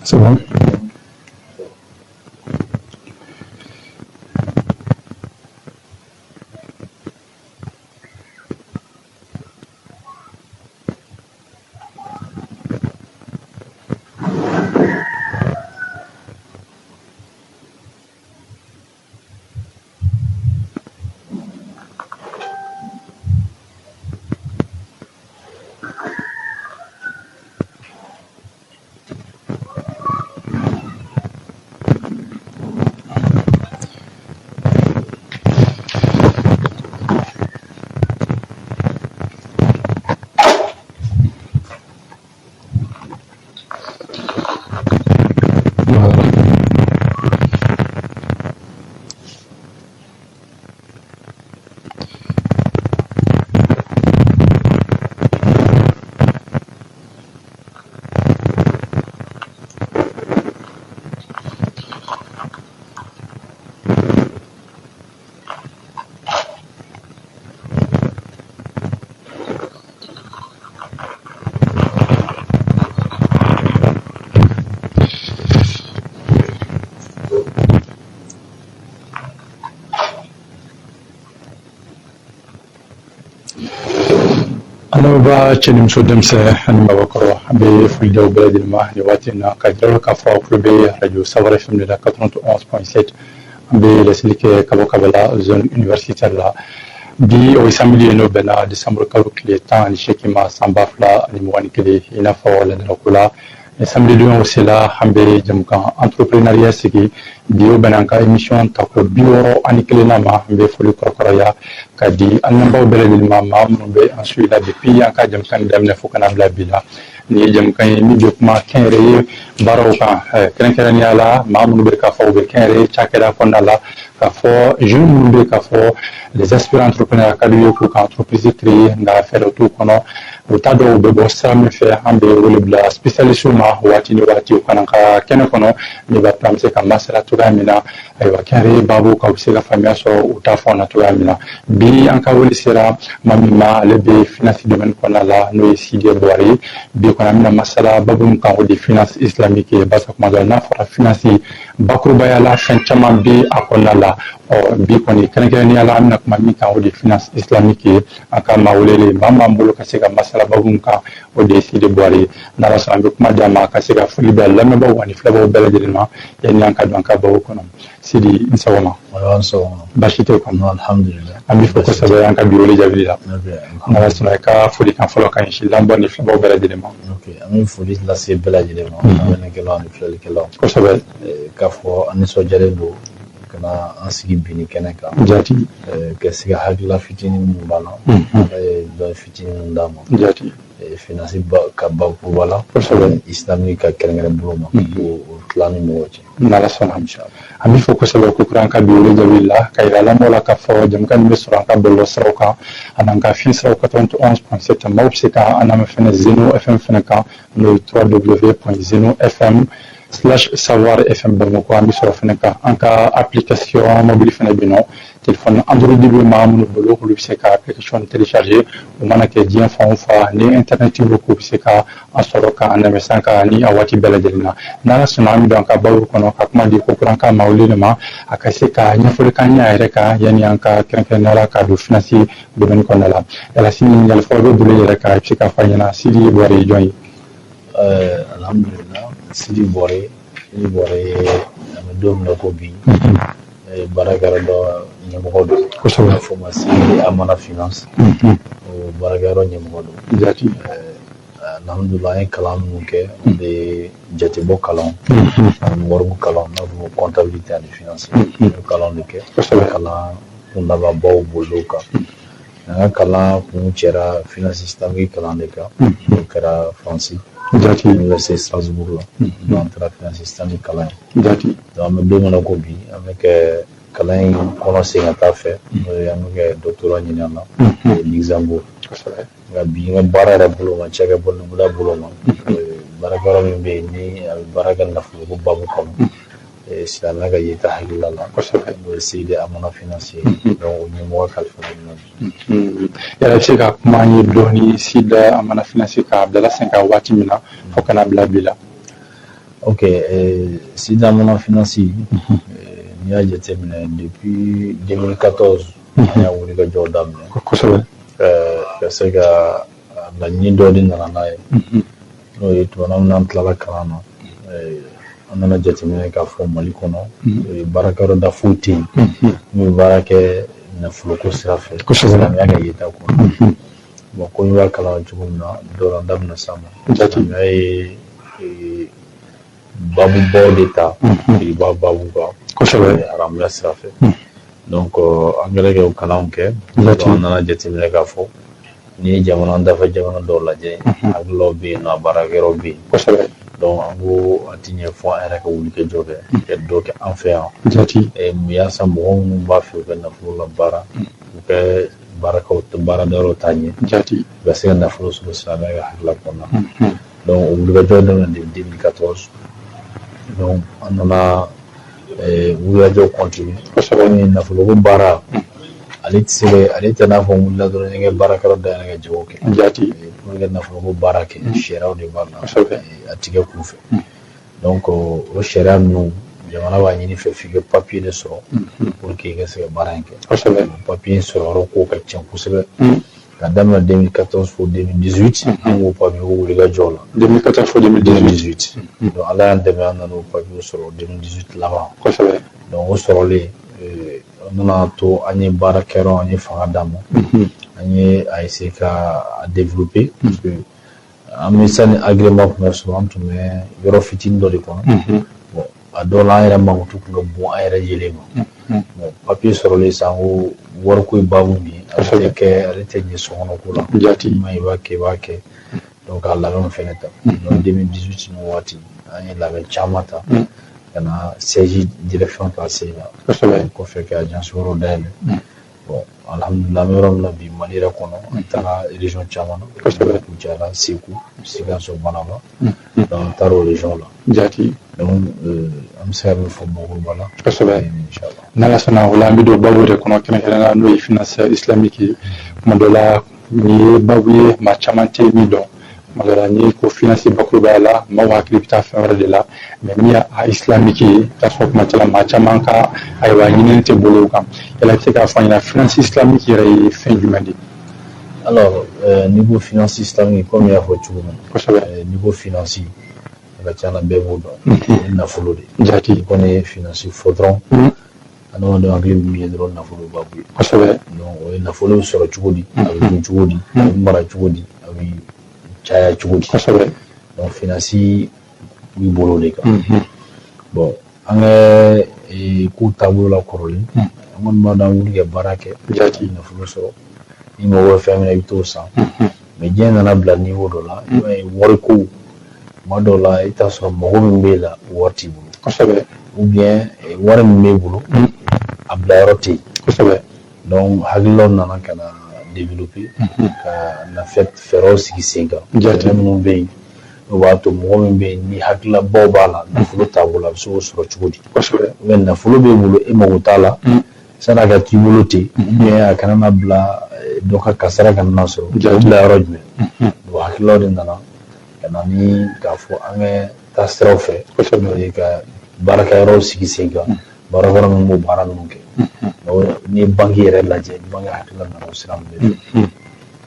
C'est bon. An lamɛnbaa cɛ ni muso, denmisɛn ani mabakɔrɔ, an bɛ foli d'aw bɛɛ lajɛlen ma nin waati in na, ka jira k'a fɔ aw tulo bɛ radio Savoir FM de la 91.7. An bɛ laseli kɛ ka bɔ Kabala, zone universitaire la. Bi, o ye samedi ye, n'o bɛnna décembre kalo tile 18 ma, san 2021. I n'a fɔ ladalako la, ni samedi donyaw sela, an bɛ jamukan entrepreneuriat sigi. Bi, o bɛnna an ka émission tako 61nan ma. An bɛ foli kɔrɔkɔrɔya ka di an lamɛnbaaw bɛɛ lajɛlen ma, maa minnu bɛ an suit la depuis an ka jamukan daminɛ fo ka na bila bi la. Nin ye jamukan ye min bɛ kuma kɛnyɛrɛye baaraw kan, kɛrɛnkɛrɛnnenya la maa minnu bɛ k'a fɔ u bɛ kɛnyɛrɛye cakɛda kɔnɔna la, k'a fɔ jeunes minnu bɛ k'a fɔ les aspirants entrepreneurs, a ka d'u ye k'u ka entreprise créer, nka fɛɛrɛ t'u kɔnɔ, u t'a dɔn u bɛ bɔ sira min fɛ. An bɛ wele bila spécialistes ma waati ni waati, u kana ka kɛnɛ kɔnɔ min b'a to an bɛ se ka masala cogoya min na, ayiwa, kɛnyɛrɛye baabu kan, u bɛ se ka faamuya sɔrɔ u ta fɛnw na cogoya min na. Bi, an ka wele sera maa min ma, ale bɛ finance domaine kɔnɔna la, n'o ye Sidiya Buwari ye. Bi kɔni, an bɛna masala baabu min kan, o de finance islamique ye, barisa kuma dɔ la, n'a fɔra finance, bakurubaya la, fɛn caman bɛ a kɔnɔna la. Ɔ bi kɔni, kɛrɛnkɛrɛnnenya la, an bɛna kuma min kan, o de finance islamique ye. An ka maa welelen, maa b'an bolo ka se ka masala baabu min kan, o de ye Sidi Buwari ye. N'Ala sɔnna, an bɛ kuma di a ma ka se ka foli bila lamɛnbaaw ani filɛbaaw bɛɛ lajɛlen ma, yanni an ka don an ka baro kɔnɔ. Sidi, n sɔgɔma. Baasi tɛ kɔnɔ? Alhamdulillah. An b'i fo kosɛbɛ an ka bi wele jaabili la. N'Ala sɔnna, i ka folikan fɔlɔ ka ɲɛsin lamɛnbaaw ni filɛbaaw bɛɛ lajɛlen ma. An bɛ foli lase bɛɛ lajɛlen ma, lamɛnnikɛlaw ani filɛlikɛlaw. K'a fɔ an nisɔndiyalen don ka na an sigi bi ni kɛnɛ kan. Ka se ka hakilila fitinin minnu b'an na, Ala ye dɔn fitinin minnu d'an ma. Finance ka bakuruba la. Islamique ka kɛrɛnkɛrɛn bolo ma, k'o tila ni mɔgɔw cɛ. N'Ala sɔnna, an b'i fo kosɛbɛ ko kura an ka bi wele jaabi la, ka yira lamɛnbaaw la k'a fɔ jamukan nin bɛ sɔrɔ an ka bɔlɔlɔ siraw kan ani an ka fiɲɛ siraw 91.7. Maaw bɛ se ka an lamɛn fɛnɛ Zeno FM fɛnɛ kan, n'o ye www.zenofm/savoirfm Bamako. An bɛ sɔrɔ fɛnɛ kan an ka application mobile fɛnɛ bɛ yen nɔ. Téléphone Android bɛ maa minnu bolo, olu bɛ se ka application télécharger. O mana kɛ diɲɛ fan o fan, ni internet b'u k'u bɛ se ka an sɔrɔ ka an lamɛn san ka ni a waati bɛɛ lajɛlen na. N'Ala sɔnna, an bɛ don an ka baro kɔnɔ ka kuma di ko kura ka maa wele ma, a ka se ka ɲɛfɔli k'an ɲɛ a yɛrɛ kan, yanni an ka kɛrɛnkɛrɛnnenya la ka don finance domaine kɔnɔna la. Yala sini, ɲininkali fɔlɔ bɛ bolo yɛrɛ kan, i bɛ se k'a fɔ an ɲɛna, Sidi Buwari ye jɔn ye? Alhamdulillah, Sidi Buwari, Sidi Buwari, an bɛ don min na ko bi, baarakɛyɔrɔ dɔ ɲɛmɔgɔ don. N'a fɔ ma Sidi Amana Finance, o baarakɛyɔrɔ ɲɛmɔgɔ don. Alhamdulillah, an ye kalan minnu kɛ, o de ye jatebɔ kalan ani waribu kalan, n'a fɔ comptabilité ani finance. An ye kalan de kɛ, kalan kundababaw bol'o kan. An ka kalan kun cɛra finance islamique kalan de kan, o kɛra Faransi, université Strasbourg la. Donc an taara finance islamique kalan ye. Donc an bɛ don min na ko bi, an bɛ kɛ kalan in kɔnɔ sen ka taa fɛ, n'o ye an bɛ kɛ doctorat ɲini an na Luxembourg. Nka bi, n ka baara yɛrɛ bolo ma, cakɛ boloda bolo ma, baarakɛyɔrɔ min bɛ yen ni a bɛ baara kɛ nafoloko baabu kɔnɔ, silamɛya ka yeta hakilila la, n'o ye Seyidi Amana Finance ye. Donc o ɲɛmɔgɔ kalifa na bi. Yala i bɛ se ka kuma an ye dɔɔni Sidi Amana Finance kan, a bilala sen kan waati min na fo ka na bila bi la? Ok, Sidi Amana Finance, n'i y'a jateminɛ, depuis 2014 an y'a wulikajɔw daminɛ. Ka se ka laɲini dɔ de nana n'a ye, n'o ye tuma min n'an tilala kalan na, an nana jateminɛ k'a fɔ Mali kɔnɔ baarakɛyɔrɔ da foyi tɛ yen min bɛ baara kɛ nafoloko sira fɛ silamɛya ka yeta kɔnɔ. Bon, ko i b'a kalama cogo min na, dɔ la da bɛna s'a ma. Silamɛya ye babubaw de ta riba babu kan, haramuya sira fɛ. Donc an kɛlen k'o kalanw kɛ, an nana jateminɛ k'a fɔ n'i ye jamana dafɛ jamana dɔw lajɛ, hakililaw bɛ yen nɔ, a baarakɛyɔrɔ bɛ yen. Donc an ko a ti ɲɛ fɔ an yɛrɛ ka wulikajɔ kɛ ka dɔ kɛ an fɛ yan, yaasa mɔgɔ minnu b'a fɛ u ka nafolo la baara, u ka baarakɛw baaradayɔrɔ ta ɲɛ, u ka se ka nafolo sɔrɔ silamɛya ka hakilila kɔnɔna. Donc o wulikajɔ daminɛ depuis 2014. Donc an nana wulikajɔ continuer. Komi nafoloko baara, ale tɛ se ka, ale tɛ n'a fɔ n wulila dɔrɔn n ye baarakɛyɔrɔ dayɛlɛ ka jago kɛ. Pour que nafoloko baara kɛ, sariyaw de b'a la, a tigɛ kun fɛ. Donc o sariya ninnu, jamana b'a ɲini fɛ f'i ka papier de sɔrɔ pour que i ka se ka baara in kɛ. Papier sɔrɔ yɔrɔ ko ka ca kosɛbɛ. Ka daminɛ 2014 fo 2018, an k'o papier ko wulikajɔ la. 2014 fo 2018. Donc Ala y'an dɛmɛ, an nana o papier sɔrɔ 2018 laban. Donc o sɔrɔlen, an nana to an ye baarakɛyɔrɔ, an ye fanga d'a ma, an ye a essayer ka a développer, parce que an bɛ sani agrément tun bɛ sɔrɔ, an tun bɛ yɔrɔ fitinin dɔ de kɔnɔ. Bon, a dɔw la, an yɛrɛ mankutu tun ka bon an yɛrɛ yelen ma. Bon, papier sɔrɔlen sisan, ko wariko ye baabu min ye, ale tɛ kɛ, ale tɛ ɲɛ sokɔnɔ ko la. Ma i b'a kɛ, i b'a kɛ. Donc a labɛnw fɛnɛ ta. Donc 2018 ni waati, an ye labɛn caman ta ka na siège direction ta sen na, kɔfɛ ka agence wɛrɛw dayɛlɛ. Bon, alhamdulillah, an bɛ yɔrɔ min na bi, Mali yɛrɛ kɔnɔ, an taara région caman na, Kucala, Segu, Sikaso, Banaba. Donc an taara o région la. Donc an bɛ se ka min fɔ bakuruba la. Inchallah. N'Ala sɔnna o la, an bɛ don babu yɛrɛ kɔnɔ kɛrɛnkɛrɛnnenya, n'o ye finance islamique ye. Kuma dɔ la, nin ye babu ye maa caman tɛ min dɔn. Kuma dɔ la, n'i ko finance bakurubaya la, maaw hakili bɛ taa fɛn wɛrɛ de la, mais min ye a islamique ye, i bɛ t'a sɔrɔ kuma caman, maa caman ka ayiwa ɲinini tɛ bolo o kan. Yala i bɛ se k'a fɔ an ɲɛna, finance islamique yɛrɛ ye fɛn jumɛn de ye? Alors, n'i ko finance islamique, comme i y'a fɔ cogo min, n'i ko finance, a ka ca la bɛɛ b'o dɔn, o ye nafolo de ye. N'i kɔni ye finance fɔ dɔrɔn, adamadenw hakili bɛ min ye dɔrɔn, nafolo baabu ye. Donc o ye nafolo bɛ sɔrɔ cogo di, a bɛ dun cogo di, a bɛ mara cogo di, a bɛ caya cogo di. Donc finance b'i bolo o de kan. Bon, an ka ko taabolo la kɔrɔlen, an kɔni b'a dɔn, an wuli ka baara kɛ, nafolo sɔrɔ, n'i mago bɛ fɛn min na, i bɛ t'o san. Mais diɲɛ nana bila niveau dɔ la, i b'a ye wariko, tuma dɔw la, i bɛ t'a sɔrɔ mago min b'e la, o wari t'i bolo, ou bien wari min b'e bolo, a bila yɔrɔ tɛ yen. Donc hakililaw nana ka na développer, ka na fɛɛrɛw sigi sen kan, fɛɛrɛ minnu bɛ yen n'o b'a to mɔgɔ min bɛ yen ni hakililabaw b'a la nafolo taabolo la, a bɛ se k'o sɔrɔ cogo di, ou bien nafolo b'e bolo, e mago t'a la, san'a ka t'i bolo ten, ou bien a kana na bila dɔ ka kasara kana na sɔrɔ, o bila yɔrɔ jumɛn. Donc hakililaw de nana ka na ni k'a fɔ an ka taa siraw fɛ, n'o ye ka baarakɛyɔrɔw sigi sen kan, baarakɛyɔrɔ minnu b'o baara ninnu kɛ. N'i ye banque yɛrɛ lajɛ, banque hakilila nana o sira ninnu de fɛ.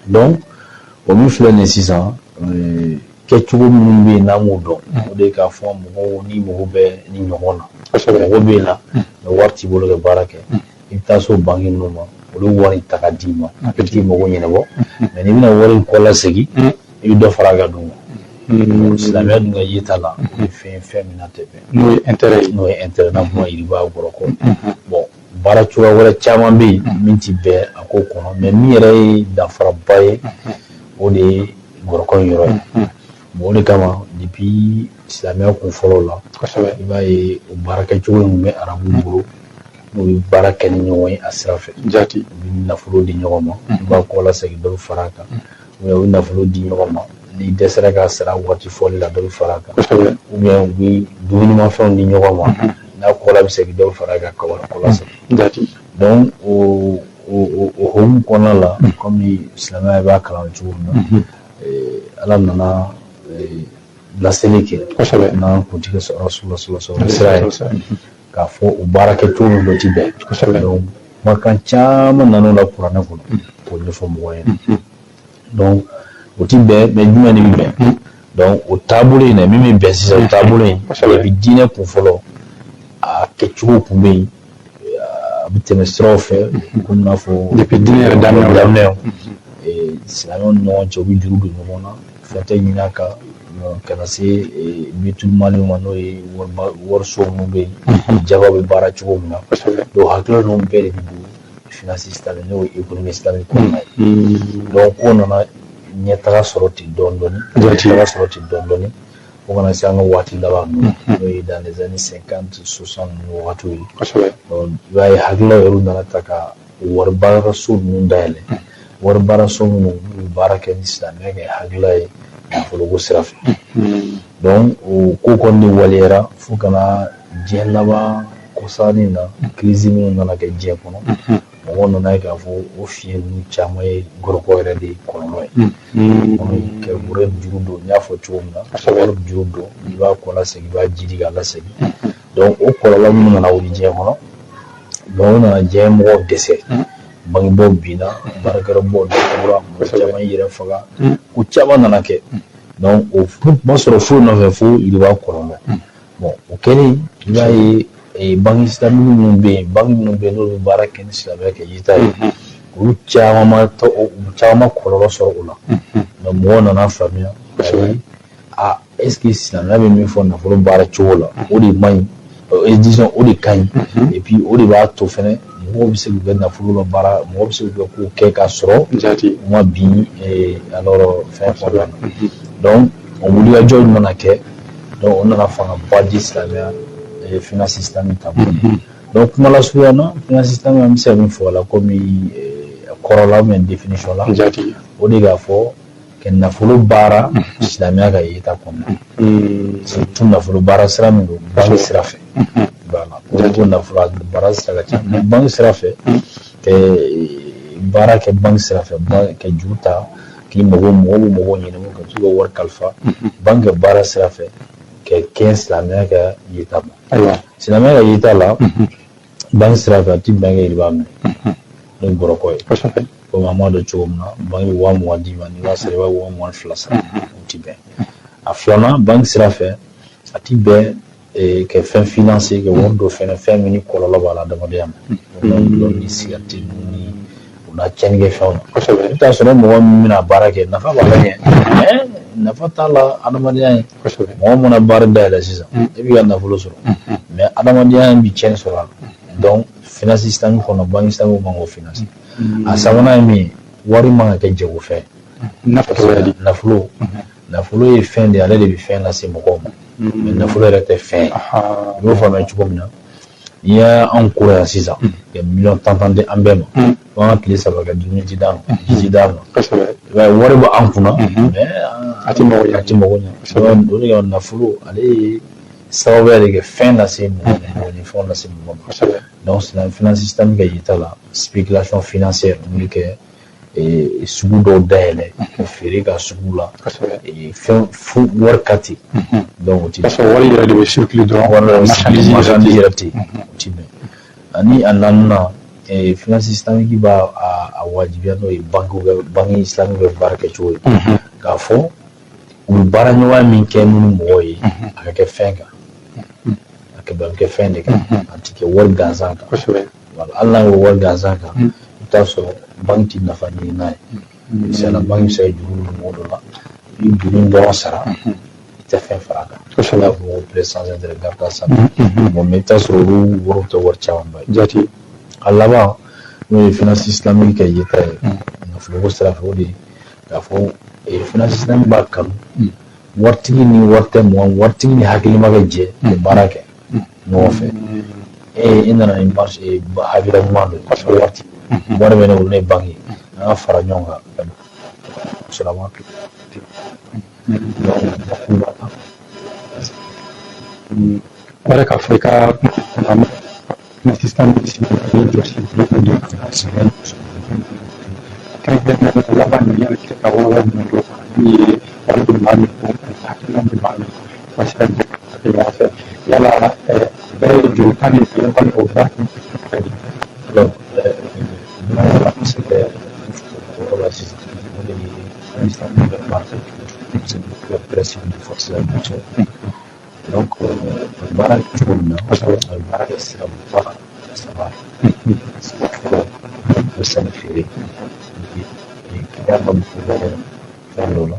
Donc o min filɛ nin ye sisan, kɛcogo minnu bɛ yen n'an m'o dɔn, o de ye k'a fɔ mɔgɔw n'i mago bɛ ni ɲɔgɔn na, mago b'e la, mais wari t'i bolo ka baara kɛ, i bɛ taa so banque ninnu ma, olu wari ta ka d'i ma, i t'i mago ɲɛnabɔ, mais n'i bɛna wari in kɔ lasegin, i bɛ dɔ fara a kan dun. Silamɛya dun ka yeta la, o ye fɛn fɛn min na tɛ bɛn. N'o ye intérêt ye. N'o ye intérêt, n'a fɔ yiriba gɔrɔkɔ. Bon, baara cogoya wɛrɛ caman bɛ yen min ti bɛn a ko kɔnɔ, mais min yɛrɛ ye danfaraba ye, o de ye gɔrɔkɔ in yɔrɔ ye. Bon, o de kama, depuis silamɛya kun fɔlɔ la, i b'a ye o baarakɛcogo in tun bɛ arabuw bolo, n'u bɛ baara kɛ ni ɲɔgɔn ye a sira fɛ. U bɛ nafolo di ɲɔgɔn ma, i b'a kɔ lasegin, dɔ bɛ fara a kan, ou bien u bɛ nafolo di ɲɔgɔn ma, n'i dɛsɛra k'a sara waati fɔli la, dɔ bɛ fara a kan, ou bien u bɛ dumunimafɛnw di ɲɔgɔn ma, n'a kɔla bɛ segin, dɔ bɛ fara a kan ka wari kɔ lasegin. Donc o hokumu kɔnɔna la, komi silamɛya b'a kalan cogo min na, Ala nana laseli kɛ n'an kuntigi Rasulullah sallallahu alaihi wasallam sira ye, k'a fɔ u baara kɛcogo min dɔ ti bɛn. Donc kumakan caman nana o la kuranɛ kɔnɔ k'o ɲɛfɔ mɔgɔw ɲɛna. Donc o ti bɛn, mais jumɛn de bɛ bɛn? Donc o taabolo in na, min bɛ bɛn sisan, o taabolo in, depuis diinɛ kun fɔlɔ, a kɛcogo kun bɛ yen, a bɛ tɛmɛ siraw fɛ, komi n'a fɔ depuis diinɛ yɛrɛ daminɛ. Daminɛ, silamɛw ni ɲɔgɔn cɛ, u bɛ juru don ɲɔgɔn na, fɛn tɛ ɲini a kan ka na se bitul mali ma, n'o ye wariso minnu bɛ yen, jaba bɛ baara cogo min na. Donc hakilina ninnu bɛɛ de bɛ don finance islamique, n'o ye économie islamique kɔnɔna ye. Donc ko nana ɲɛtaga sɔrɔ ten dɔɔnin dɔɔnin, ɲɛtaga sɔrɔ ten dɔɔnin dɔɔnin, fo kana se an ka waati laban ninnu, n'o ye dans les années 50, 60 ninnu wagatiw ye. Donc i b'a ye hakilinaw yɛrɛ nana ta ka wari baaraso ninnu dayɛlɛ, wari baaraso minnu n'u bɛ baara kɛ ni silamɛya kɛ hakilila ye nafoloko sira fɛ. Donc o ko kɔni de waleyara fo ka na diɲɛ laban kɔsannin na, crise minnu nana kɛ diɲɛ kɔnɔ, mɔgɔw nana ye k'a fɔ o fiɲɛ ninnu caman ye gɔrɔkɔ yɛrɛ de kɔlɔlɔ ye. Kɔnɔ kɛ wari juru don, n y'a fɔ cogo min na, wari juru don, i b'a kɔ lasegin, i b'a jidi k'a lasegin. Donc o kɔlɔlɔ minnu nana wuli diɲɛ kɔnɔ, donc o nana diɲɛ mɔgɔw dɛsɛ, bangebaaw binna, baarakɛyɔrɔbaw datugura, mɔgɔ caman y'i yɛrɛ faga, ko caman nana kɛ. Donc o ma sɔrɔ foyi nɔfɛ fo yiriba kɔlɔlɔ. Bon, o kɛlen, i b'a ye banque islamique minnu bɛ yen, banque minnu bɛ yen, n'olu bɛ baara kɛ ni silamɛya kɛ yita ye, olu caman ma caman ma kɔlɔlɔ sɔrɔ o la. Donc mɔgɔw nana faamuya, a est ce que silamɛya bɛ min fɔ nafolo baara cogo la, o de man ɲi, disons o de ka ɲi, et puis o de b'a to fɛnɛ mɔgɔw bɛ se k'u ka nafolo la baara, mɔgɔw bɛ se k'u ka kow kɛ k'a sɔrɔ u ma bin alors fɛn kɔnɔna na. Donc o wulikajɔ nana kɛ, donc o nana fangaba di silamɛya finance islamique taabolo ma. Donc kuma lasurunya na, finance islamique, an bɛ se ka min fɔ a la komi kɔrɔ la ou définition la, o de k'a fɔ ka nafolo baara silamɛya ka yeta kɔnɔna, surtout nafolo baara sira min don, banque sira fɛ. Voilà, ko nafolo baara sira ka ca, mais banque sira fɛ, ka baara kɛ banque sira fɛ, ka juru ta k'i mago, mɔgɔw bɛ mɔgɔw ɲininka ka t'u ka wari kalifa banque ka baara sira fɛ, ka kɛ silamɛya ka yeta ma. Silamɛya ka yeta la, banque sira fɛ, a ti bɛn kɛ yiriba minɛ, n'o ye gɔrɔkɔ ye. Komi an b'a dɔn cogo min na, banque bɛ 20 000 d'i ma, n'i b'a sara, i b'a 22 000 sara, o ti bɛn. A filanan, banque sira fɛ, a ti bɛn ka fɛn financer, ka wari don fɛn fɛn min ni kɔlɔlɔ b'a la adamadenya ma, dɔlɔ ni sigarɛti ninnu ni o n'a tiɲɛnikɛ fɛnw na. I bɛ taa sɔrɔ mɔgɔ min bɛna baara kɛ, nafa b'a la ɲɛ, mais nafa t'a la adamadenya ye. Mɔgɔ mana baara dayɛlɛ sisan, e b'i ka nafolo sɔrɔ, mais adamadenya bi tiɲɛni sɔrɔ a la. Donc finance islamique kɔnɔ, banque islamique man k'o financer. A sabanan ye min ye, wari man ka kɛ jagofɛn. Nafolo, nafolo ye fɛn de ye, ale de bɛ fɛn lase mɔgɔw ma, mais nafolo yɛrɛ tɛ fɛn ye. I b'o faamuya cogo min na, n'i y'anw kura yan sisan ka miliyɔn tan tan di an bɛɛ ma, fo an ka tile 3 kɛ, dumuni ti d'an ma, ji ti d'an ma, i b'a ye wari bɛ an kunna, mais a ti mago ɲɛ. A ti mago ɲɛ. O de kama nafolo, ale ye sababuya de kɛ fɛn lase mɔgɔ ma, mɔgɔ ni fɛnw lase mɔgɔ ma. Donc finance islamique ka yita la, spéculation financière mun bɛ kɛ, sugu dɔw dayɛlɛ ka feere ka sugu la, fɛn fo wari ka ten, donc o ti bɛn. Parce wari yɛrɛ de bɛ circuler dɔrɔn. Wari, marchandise yɛrɛ tɛ yen, o ti bɛn. Ani a naaninan, finance islamique b'a a wajibiya, n'o ye banque bɛ, banque islamique bɛ baara kɛ cogo ye, k'a fɔ u bɛ baara ɲɔgɔnya min kɛ n'u mɔgɔw ye, a ka kɛ fɛn kan, a bɛ kɛ fɛn de kan, a ti kɛ wari gansan kan. Voilà, hali n'a ye wari gansan kan, i bɛ taa sɔrɔ banque ti nafa ɲini n'a ye. Misali la, banque bɛ se ka juru don mɔgɔ dɔ la, i bɛ juru in dɔrɔn sara, i tɛ fɛn fara a kan. I b'a fɔ ko prêt sans intérêt garde sa. Bon, mais i bɛ taa sɔrɔ olu wariw tɛ wari camanba ye. A laban, n'o ye finance islamique ka yeta ye nafoloko sira fɛ, o de ye k'a fɔ finance islamique b'a kanu waritigi ni wari tɛ mɔgɔ, waritigi ni hakilima kɛ jɛ ka baara kɛ ɲɔgɔn fɛ. E nana ni marché hakilina ɲuman dɔ ye, waati wari bɛ ne bolo, ne ye banque ye, an ka fara ɲɔgɔn kan sɔrɔ a ma. Donc Wala k'a fɔ i ka finance islamique jɔsi kɛrɛnkɛrɛnnenya laban nin, yanni ka walawala jumɛn dɔ min ye wari bɛ maa min ko hakili hakilina di maa min ma se ka jɛ ka kɛ ɲɔgɔn fɛ, yala bɛɛ ye joli tan de ye walima o baara kɛ di? Alors, an bɛ se ka o yɔrɔ la sisan, o de ye an bɛ baara kɛ cogo, c'est le principe de force de la. Donc baara kɛ cogo min na, a bɛ baara kɛ sira ba saba. Sira fɔlɔ, o bɛ sanni feere. Client ka mago bɛ fɛn dɔ la.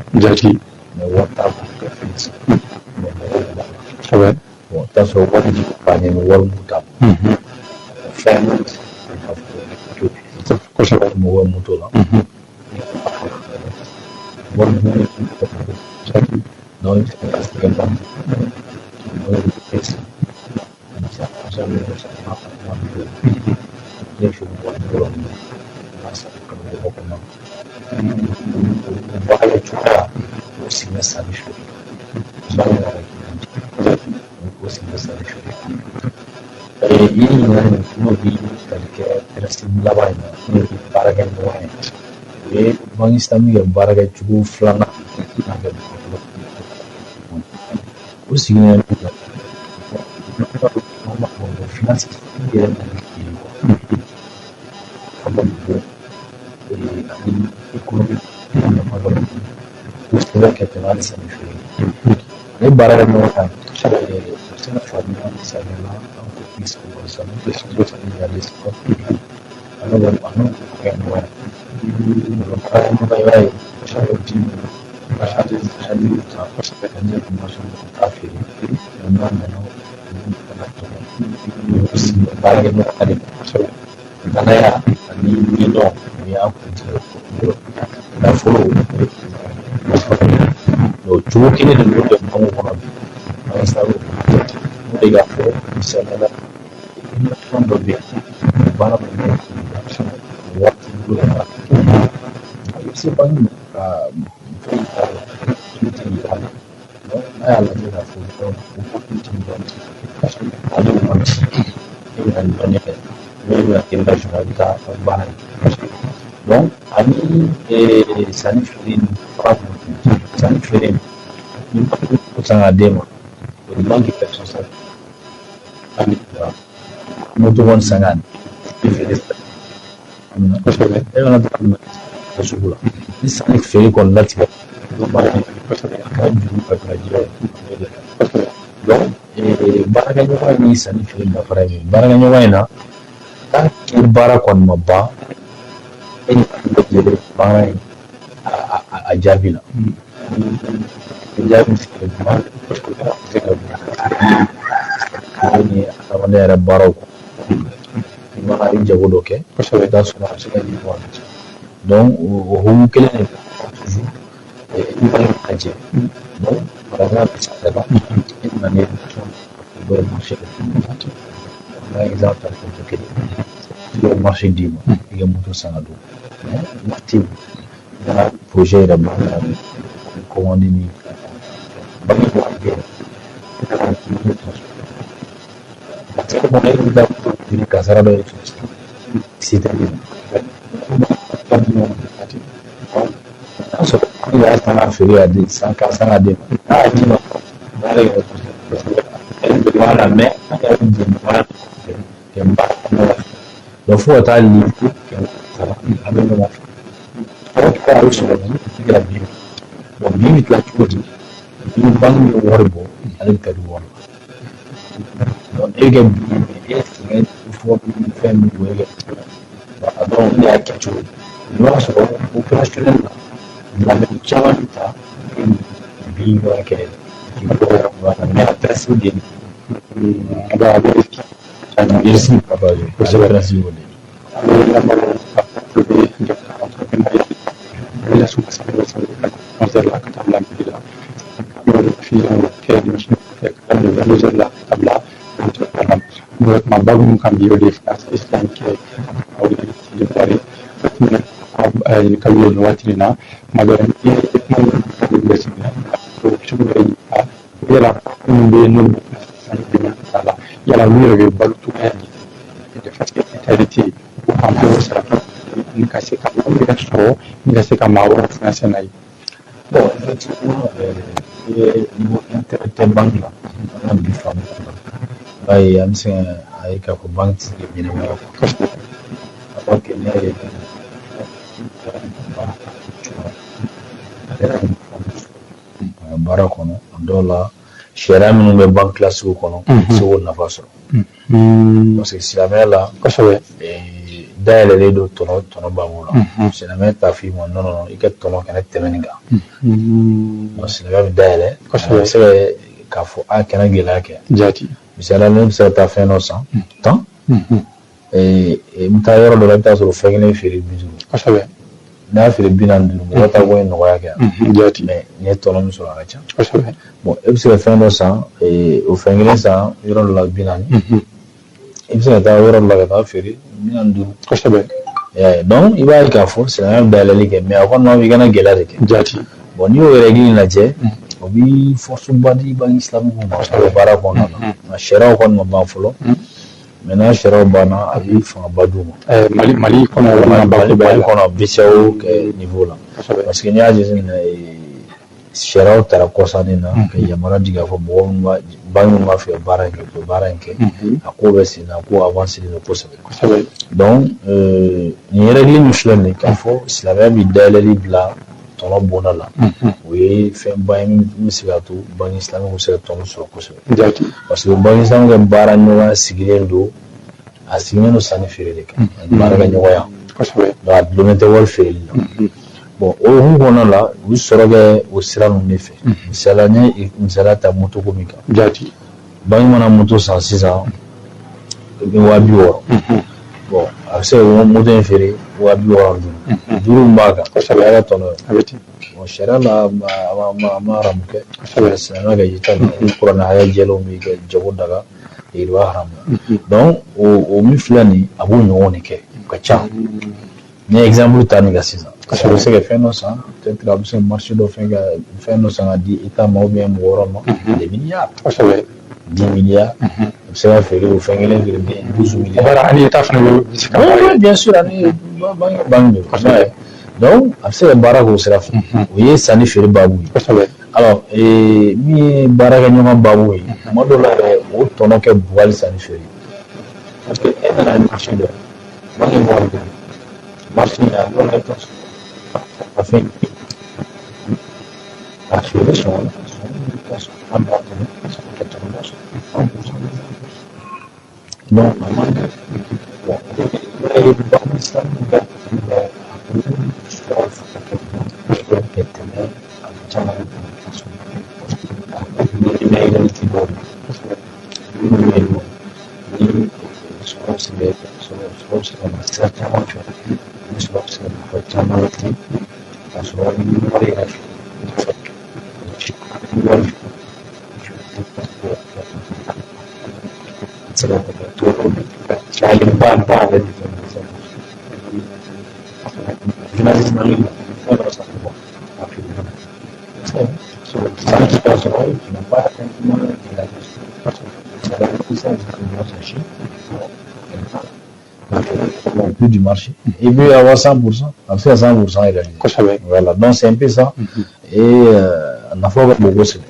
Mais wari t'a bolo ka fɛn san. Mais mago b'a la. Bon, i bɛ t'a sɔrɔ wari ji bannen bɛ, wari mugu t'a bolo. Fɛn min bɛ se k'a fɔ moto. Mɔgɔ bɛ moto la. Wari mugu donc i bɛ se ka kɛ banque bɛ san. Ne fɛ wari mugu la, i b'a san kalo 6 kɔnɔ. O baara cogoya, o sigi bɛ sanni feere. Baara yɛrɛ o sigi bɛ sanni feere. I ye ɲininkali min n'o bi tali kɛ principe laban in na, n'o ye baarakɛɲɔgɔn ye. O ye Banque islamique ka baarakɛcogo filanan n'a kɛ o sigilen bɛ min kan, an b'a fɔ ko finance yɛrɛ nana ye quoi. Nafa ka bon ani économie nafa ka bon kosɛbɛ ka tɛmɛ hali sanni feere. Ale baarakɛɲɔgɔn kan, u bɛ se ka fara ɲɔgɔn kan, misaliya la entreprise comme ça, a n'o kɛ ɲɔgɔn ye. Baarakɛɲɔgɔn, i b'a ye ji marchandise ta ka taa feere, n'a nana olu fana tɔgɔ baarakɛɲɔgɔn de danaya ani ɲɛdɔn, o y'a kuncɛ nafolo o cogo kelen de don banque kɔnɔ bi. An sago o de k'a fɔ, misaliya la, tɔn dɔ bɛ yen, baara dɔ bɛ yen, wari t'i bolo ka i bɛ se banque ma ka fɛn yir'a la, opportunité yir'a la. N'a y'a lajɛ k'a fɔ opportunité dɔn ale waati e bɛna nin dɔnniya kɛ, e bɛna kɛ i bɛ taa baara kɛ. Donc ani sanni feere ni fara, sanni feere ni banque san k'a d'e ma, o ye banque responsable. Ani moto kɔni san k'a di feere, e mana taa sugu la ni sanni feere kɔni latigɛ baara a kɛra juru ka kɛra jɛ ye. Donc baarakɛɲɔgɔn ni sanni feere dafara ye min ye, baarakɛɲɔgɔn in na, tant que baara kɔni ma ban, e ni bɛ baara in a jaabi la, jaabi bɛ se ka ɲuman, se ka ni adamadenya yɛrɛ baaraw kɔ, i mana i jago dɔ kɛ, i bɛ taa sɔrɔ a bɛ se ka yiriwa. Donc o hukumu kelen de la, toujours i b'a lajɛ. Donc par exemple, misaliya la, e nana ni dɔ ye marché la, par exemple moto kelen, i bɛ marché d'i ma, i ka moto san ka don, mais waati i nana projet yɛrɛ baara la, commande ni banque wari bɛ yen, i nana moto transporter parce que kɔnɔ e bɛ taa moto ɲini kasara dɔ ye sɔrɔ accident n'a sɔrɔ an y'a san k'a feere ka di san ka san ka d'e ma, n'a y'a d'i ma, baara yɛrɛ kosɛbɛ voilà. Mais an yɛrɛ bɛ jɛ baara kɛ baara ɲɔgɔn fɛ, donc fo ka taa livrer 300 a bɛ ɲɔgɔn fɛ, a bɛ sɔrɔ i kɛra bin. Bon, bin bɛ tila cogo di? Ni banque bɛ wari bɔ, ale bɛ taa di wari la. Donc e bɛ kɛ bin ye, e sɛgɛn fɔ fɛn min bɔ e kɛ a dɔn ne y'a kɛ cogo di, i b'a sɔrɔ opérationnel la labɛn caman bɛ ta bin yɔrɔ kɛ voilà. Mais a principe de a bɛ risque partagé, kosɛbɛ, principe o de. An bɛ lamɛnbagaw tulo bɛ entrepreneuriat relation 11 heures la ka taa bila midi la, diffusion kɛ dimanche kɛ ka daminɛ 22 heures la ka taa bila 20 heures la. An bɛ kuma baabu min kan bi, o de ye finance islamique ye, o de ye Sidi Buwari ɲininkaliw ye nin waati in na. Kuma dɔ la, ni ye kuma min bɛ cogo dɔ ɲininka yala minnu bɛ yen n'olu bɛ islamique dɛmɛ ta la, yala olu yɛrɛ bɛ balo cogoya di? Parce que mentalité u kan b'o sara ni ka se ka olu yɛrɛ sɔrɔ ni ka se ka maa wɛrɛw financer n'a ye. Bon, effectivement, Ni ko intérêt tɛ banque la, an ka bi faamu kɔnɔ, i b'a ye an bɛ se k'a ye k'a fɔ banque tɛ se ka ɲɛnamaya quoi. Alors que n'i y'a ye baara a ka baara kɔnɔ, a dɔw la sariya minnu bɛ banque classique kɔnɔ, i tɛ se k'o nafa sɔrɔ. Parce que silamɛya la, dayɛlɛlen don tɔnɔ baabu la. Silamɛya t'a f'i ma non, non, non, i ka tɔnɔ kana tɛmɛ nin kan. Donc silamɛya bɛ dayɛlɛ, a bɛ se k'a fɔ a kana gɛlɛya kɛ. Misaliya la, ne bɛ se ka taa fɛn dɔ san 10, n bɛ taa yɔrɔ dɔ la, i bɛ taa sɔrɔ fɛn kelen feere 50. N'a y'a feere 45, mɔgɔ t'a ko ye nɔgɔya kɛ. Mais n'i ye tɔnɔ min sɔrɔ, a ka ca. Bon, e bɛ se ka fɛn dɔ san, o fɛn kelen san yɔrɔ dɔ la 40, i bɛ se ka taa yɔrɔ dɔ la ka taa feere 45. I y'a ye, donc i b'a ye k'a fɔ silamɛya bɛ dayɛlɛli kɛ, mais a kɔni b'a fɔ i kana gɛlɛya de kɛ. Bon, n'i y'o règle lajɛ, o bi force ba di banque islamique ma o baara kɔnɔna na. Nka sariyaw kɔni ma ban fɔlɔ, mais n'a sariyaw banna, a bi fangaba d'u ma. Mali kɔnɔ walima Mali kɔnɔ, BCEAO kɛ niveau la. Parce que n'i y'a jateminɛ, sariyaw tara kɔsannin na ka yamaruya di k'a fɔ mɔgɔ minnu b'a banque minnu b'a fɛ ka baara in kɛ, u bɛ baara in kɛ. A ko bɛ sen na, a ko avancé don kosɛbɛ. Donc nin règle min filɛ nin ye, k'a fɔ silamɛya bi dayɛlɛli bila tɔnɔ bonda la, o ye fɛnba ye min bɛ se k'a to banque islamique bɛ se ka tɔnɔ sɔrɔ kosɛbɛ. Parce que banque islamique ka baara ɲɔgɔnya sigilen don, a sigilen don sanni feere de kan, baara kɛ ɲɔgɔnya. Donc a dulonnen tɛ wari feereli la. Bon, o hukumu kɔnɔna la, u bɛ sɔrɔ kɛ o sira ninnu de fɛ. Misaliya, n ye misaliya ta moto ko min kan. Banque mana moto san sisan 60 000, bon, a bɛ se ka moto in feere 65 000, duuru min b'a kan, o y'a ka tɔnɔ ye. A bɛ ten. Bon, sariya la, a ma haramu kɛ. Silamɛya ka yita la, kuranɛ haya jɛlenw bɛ kɛ jago daga, yiriwa haramuya. Donc o min filɛ nin, a b'o ɲɔgɔn de kɛ, o ka ca. Ni ye exemple ta nin kan sisan, a bɛ se ka fɛn dɔ san, peut-être a bɛ se ka marché dɔ fɛn ka fɛn dɔ san ka di État ma ou bien mɔgɔ wɛrɛ ma, des milliards, 10 milliards, a bɛ se ka feere o fɛn kelen feere 12 milliards. Baara ani État fana bɛ se ka baara kɛ. Bien sûr, ani banque de. Donc a bɛ se ka baara k'o sira fɛ. O ye sanni feere baabu ye. Alors min ye baarakɛɲɔgɔn baabu ye, tuma dɔw la yɛrɛ, o tɔnɔ kɛ bon hali sanni feere. Parce que e nana ni marché dɔ ye, banque ye wari di marché in, a dɔw la i bɛ taa sɔrɔ a fɛn a feere sɔngɔ la, sɔngɔ min bɛ taa sɔrɔ an b'a tɛmɛ ka tɔnɔ dɔ sɔrɔ 1%. Donc a man gɛlɛn. Bon, i b'a ye banque islamique ka a sɔrɔ fanga ka bon kosɛbɛ ka tɛmɛ a caman bɛ parce que i bɛ réalité dɔw la minnu bɛ yen nɔ, ni sɔrɔ bɛ se ka sɔrɔ bɛ se ka na sira caman fɛ, ni sɔrɔ bɛ se ka nafa caman lase ka sɔrɔ i bɛ wari yɛrɛ fɛ, wari se ka tɛmɛ cayalenba ba yɛrɛ de fɛn finance islamique la, fɛn dɔ san bɔ a feere san qui t'a sɔrɔ, tu n'as pas effectivement la ça, prix du marché. Il peut y avoir 100%, a bɛ se ka 100% réaliser. Voilà, donc c'est un peu ça. Et nafa ka bon kosɛbɛ.